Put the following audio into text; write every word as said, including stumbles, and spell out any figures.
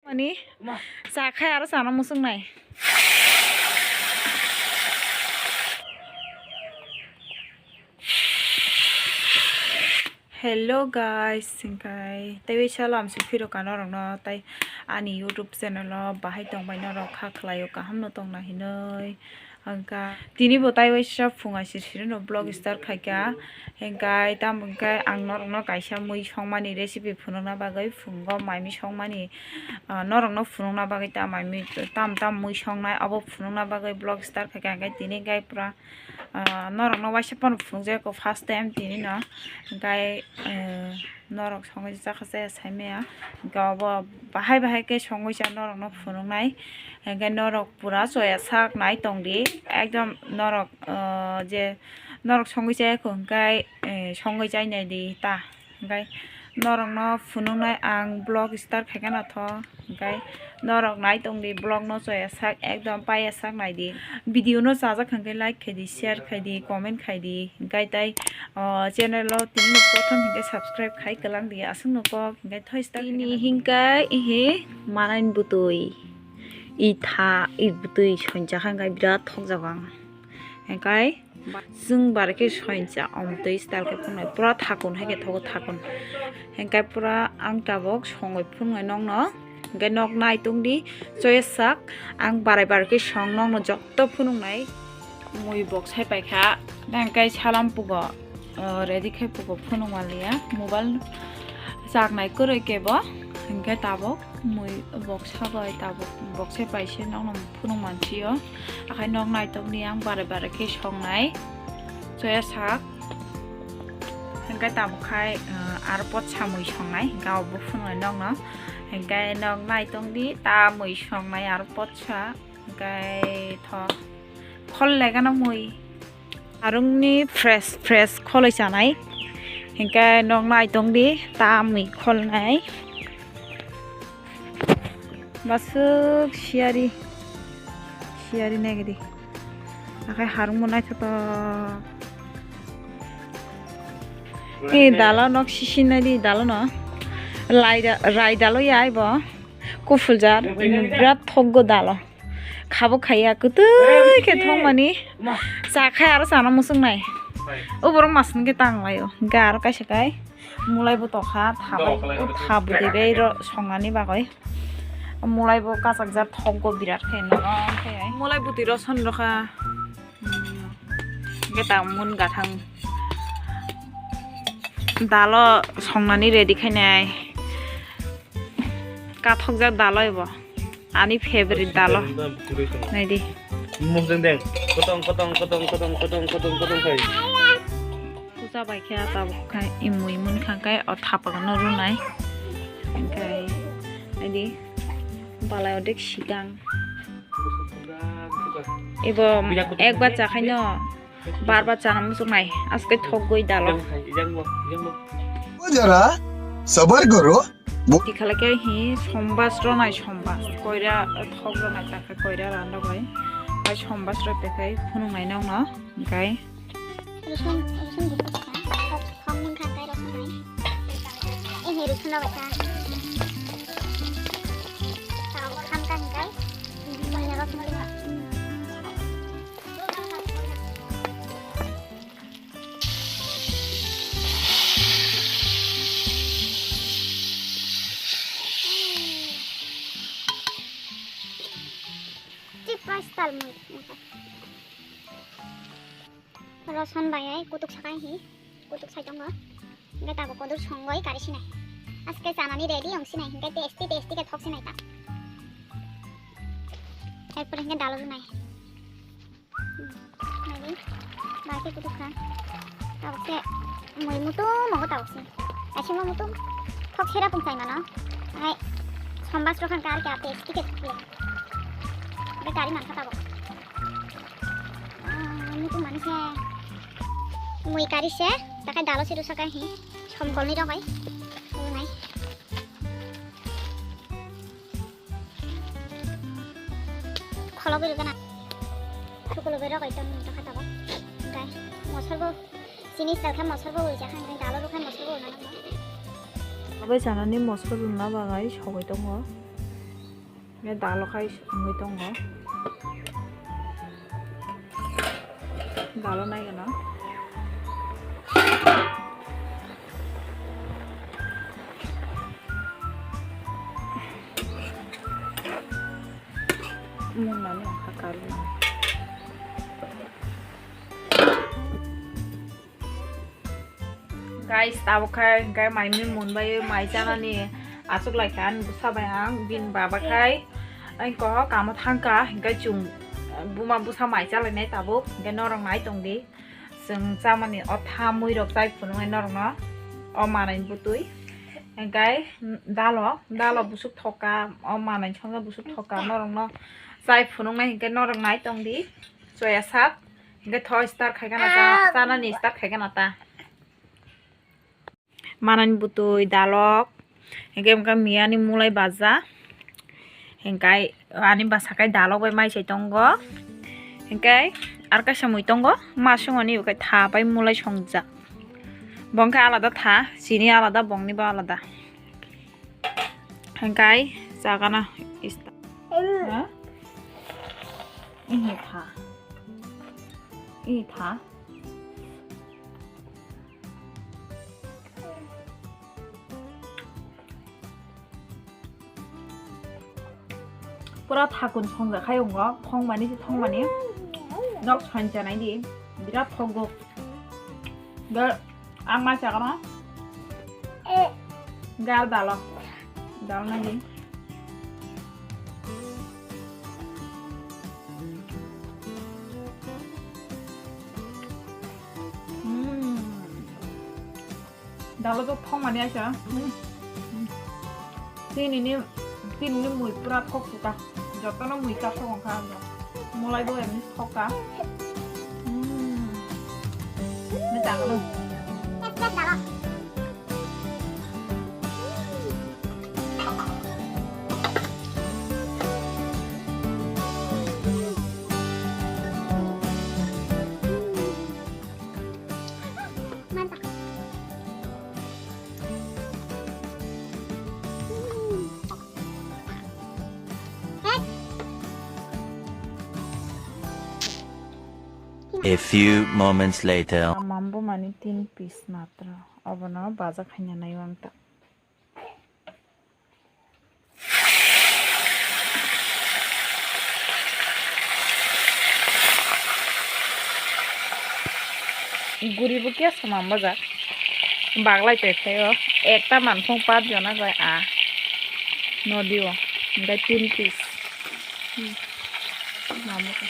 Ani cha khai aro chana muchung nai. Hello guys, hingkai tei salam si phiro ka norok no tai ani YouTube channel o bahai tong bai norok kha khlai o kaham no tong na hinoi. Hingka tini bo tai waisa phung aisir siri no vlog start khaika. Hingkai tamo hingkai ang norok no kaisa mui songmani recipe phunukna bagwi phungo mai mui songmani, ah, norok no phunukna bagwi ta mai mui tam tam mui songnai abo phunukna bagwi vlog start khaika. Hingkai tini hingkai pura, ah, norok no waisa phano phunukjak first time tini no. Hingkai, eh, norok songwi chakha chaya saimaya. Hingke obo bahai bahai khe songwi cha norok no phunuknai. Hingke norok pura choya sak nai tongdi. Ekdom norok, ah, je norok songwi chaya kho hingkai, eh, songwi chai nai di ta. Hingkai norok no phunuknai ang vlog start khaikha na tho. Hingkai norok nai tongdi vlog no choya sak ekdom paya sak naidi. Video no chajak hingke like khaidi, share khaidi, comment khaidi. Hingkai tai, o, channel o tini no prothom hingke subscribe khai kwlang di aswk no kok hingkai thoi start. Tini hingkai ihi manai butui, itha, i butui sonjak hingkai birat thokjak ang. Hingkai chwng bar khe soincha omtwi style khe phunai pura thakun hai khe thogo thakun. Hingkai pura ang tabok songwi phunai nokno. Hingke nok nai tongdi choya sak ang barai barai khe song nokno jotto phunuknai mui bok sai paikha. Hingke salam pugo, o, ready khai pugo phunuk manliya mobile chak nai kwrwi kebo. Hingke tabok mui bok sabai tabok bok sai paise nokno phunuk mansio. Akhai nok nai tongdi ang barai barai khe songnai choya sak. Hingke tabok khai, o, aro pot samui songnai hingke abo phunuknai nokno. Hingke nok nai tongdi ta mui songnai aro potsa. Hingke tho khol legano mui. Arungni fresh fresh kholoi chanai. Hingke nok nai tongdi ta mui kholnai. Basuk siyari. Siyari negedi. Akhai harungbo naithotok. Ni dalo nok sisi nai di dalo no. Lai da-, rai dalo ya ibo. Kufuljar. Birat thokgo dalo. Khabo khaiya kwtwi khe thokmani. Cha khai aro chana muchung nai. Uborok masing khe tang laio. Ga aro kaisa kai. Mulai bo tokha thabai. Tha bwtwi bai ro songnani bagwi. Mulai bo kachak jak thokgo birat khe no. Mulai bwtwi roson rokha. Hingke ta mun gathang dalo songnani ready khainai. Kathokjak dalo ebo. Ani favorite dalo. Naidi. Mukjang deng. Kotong, kotong, kotong, kotong, kotong, kotong, kotong khai. Puja bai khe tabuk khai imui mun khang kai o thapagno runai. Hingkai naidi balai odek sikang. Ebo ekbar chakhaino bar bar chana muchungnai, aske thokgwi dalo. Ijang bo, ijang bo. Jara sabar karo. Tikhala khe hi sombas ronai sombas. Koira thok ronai takha koira randa bai. Bai sombas roi pekhai phunungnai nokno, hingkai. Roson, roson gupuk kha. Thok, thok mungkha tai roson nai. Eh, he roson rok kha. Tao kham kha hingkai. Manya roson rok kha. Chip rice tal mui. Roson bai ai kutuk sakai hi, kutuk sai tongo. Hingke tabuk kodur songoi kari sinai. Aske chanani ready ong sinai, hingke tasty tasty ke thok sinai ta. Erpore hingke dalo runai. Hmm, nai di, bai ke kutuk kha. Tabuk se mui mutum mongo tabuk se. Kaisa mo mutum thok sera pung sai mano. Ai, sombas rok khan kar ke tasty ke thok le. Be kari man kha tabuk. Ah, mutung mani se. Mui kari se, takai dalo se rusa kai hi. Som kolni rok bai. Nai. Kholo bai rok na. Kholo bai rok bai tong ta kha tabuk. Gai. Mosor bo. Sini sal kha mosor bo ui ja khan. Dalo rok khan mosor bo ui na. Abai sanani mosor runa bagai sogoi tongo. Ye dalo khai wngwi tongo. Dalo nai gana. Mung mani ang hakar. Guys, tabuk khai hingkai mai mui mun bai mai chanani achuk lai kha ani bwsa bai ang bini baba khai. Ang ko kamo thangkha hingkai chwng buma bwsa mai chalainai tabuk hingkai norok nai tongdi. Chwng chamani o tha mui rok chai phunuknai norokno o manai butwi. Hingkai dalo, dalo busuk thoka, o manai songya busuk thoka norokno chai phunuknai hingkai norok nai tongdi. Choya sak. Hingke tho start khai gana ta, chanani start khai gana ta. Manani butui dalok. Hingke wngkha miyani mulai baja. Hingke ani bwsa kai dalok bai mai sai tongo. Hingke ar kaisa mui tongo. Masung ani bo khe tha bai mulai songjak. Bo wngkha alada tha, chini alada, bongni bo alada. Hingke chagana ista. Ha? Ini tha. Ini tha. Pura thakun songja khai ungo, thongmani se thongmani. Nok sancha nai di, birat thogo. Gal, ang ma chagana. Gal dalo. Dal nai di. Hmm. Dalo to thongmani aisa. Hmm. Tini ni, tini ni mui pura thok suka. Jotono mui ta thok wngkha. Mulai bo emni thok ka. Hmm. Ni ta galo. A few moments later. Mambo mani tin piece matro. Obono baja khaina nai wang ta. Guri bo kya samang bajak. Baglai tei khaio. Ekta manphung pat jona jai a. Nodi o. Hingke tin piece. Hmm. Mamo khe.